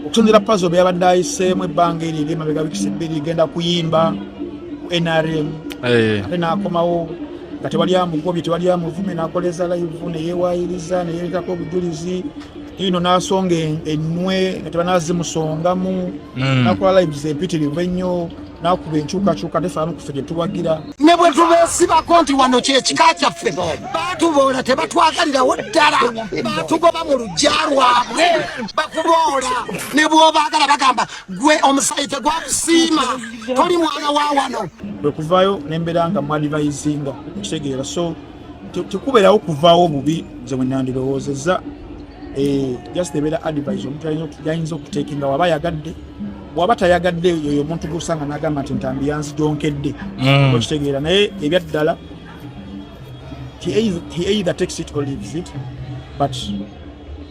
Okusinzira Pazo bwe yabadde ayiseemu ebbanga eryo eryemabega, wiikisi 2, genda kuyimba ku NRM, ate n'akomawo nga tewali amugobye, tewali amuvume, n'akoleza live neyeewayiriza, neyeetako obujulizi ino, n'asonga ennwe nga tebanazimusongamu, n'akola lives empitirivu ennyo, n'akuba enkyukakyuka tefaamu kufe gyetuwagira. Ne bwe tubeesibako nti wano kyekika kyaffe, baatuboola, tebatwagalirawo ddala, baatugoba mu luggya lwabwe. Bakuboola ne bw'obaagala, bagamba gwe omusaayi tegwakusiima, toli mwana wa wano. Bwe kuvaayo nembeera nga mwadvisinga, okitegeera? So tekubeerawo kuvaawo bubi, nze bwe nandirowoozezza. Just ebeera advice omuntu yayinza okutekinga waba ayagadde, bw'aba tayagadde, yoyo omuntu gusanga n'agamba nti Ntambi yanzijonkedde. Okitegeera? Naye ebyaddala he either takes it or leaves it, but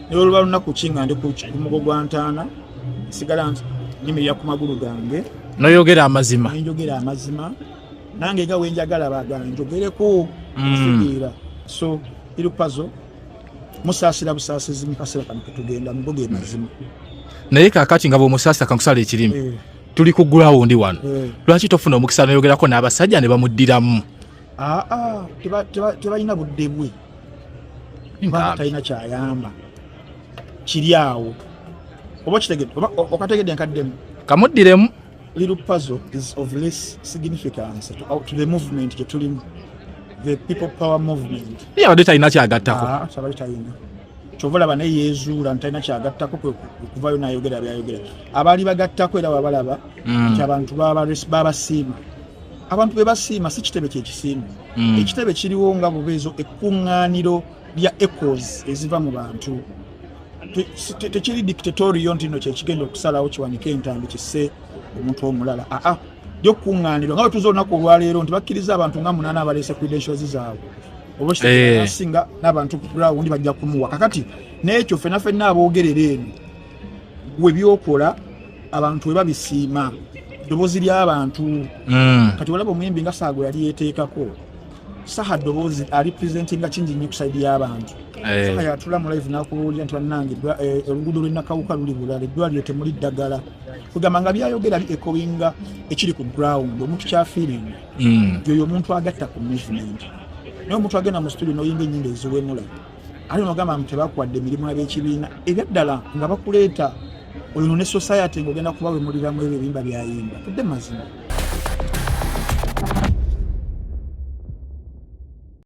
ne oluba lunaku ki nga ndi ku mugo gwa ntaana, nsigala nyimirira ku magulu gange. Noyogera amazima. Nenjogera amazima nange nga wenjagala bagala njogereko. Kitegeera? So Lil Pazo musaasira busaasizi mu kaseera kano ketugenda mugo ge mazima. Naye kakati nga bw'omusaasira, kankusala ekirimi, tuli ku ground wano, lwaki tofuna omukisa noyogerako n'abasajja ne bamuddiramu? Aa, tebalina budde bwe, kubanga talina kyayamba kiri awo. Oba okitegedde, oba okategedde nkaddemu? Kamuddiremu. Little Puzzle is of less significance to the movement gye tulimu, the People Power movement. Ye abadde talina kyagattako. Ah, sabali talina. Kyova olaba naye yeezuula nti talina kyagattako, kwe kuvayo n'ayogera byayogera. Abaali bagattako era babalaba nti abantu babasiima. Abantu be basiima, si kitebe kyekisiima. Ekitebe kiriwo nga bubeezo ekkuŋŋaaniro lya echoes eziva mu bantu. Tekiri dictatorial nti no kyekigenda okusalawo kiwanike entambi kisse omuntu omulala. Aa, lyo kkuŋŋaaniro nga bwe tuza olunaku olwaleero nti bakkiriza abantu nga munaana abaleese credentials zaabwe, oba asinga n'abantu ku ground bajja kumuwa. Kakati n'ekyo ffenna ffenna aboogerera eno, gwe byokola abantu we babisiima, ddoboozi ly'abantu. Kati olaba omuyimbi nga Saago yali yeeteekako Saha, ddoboozi alipresentinga kingi nnyo ku side y'abantu. Saha yatula mu live n'akubuulira nti bannange, oluguudo lw'e Nakawuka luli bulala, eddwaliro temuli ddagala, kugamba nga byayogera bi echoinga ekiri ku ground, omuntu kyafeelinga. Yoyo omuntu agatta ku movement. Naye omuntu agenda mu studio n'oyimba ennyimba eziwemula, ate nogamba nti tebakuwadde emirimu ab'ekibiina, ebyaddala nga bakuleeta oyo ne society ng'ogenda kubawemuliramu ebyo ebiyimba byayimba. Tudde mazima.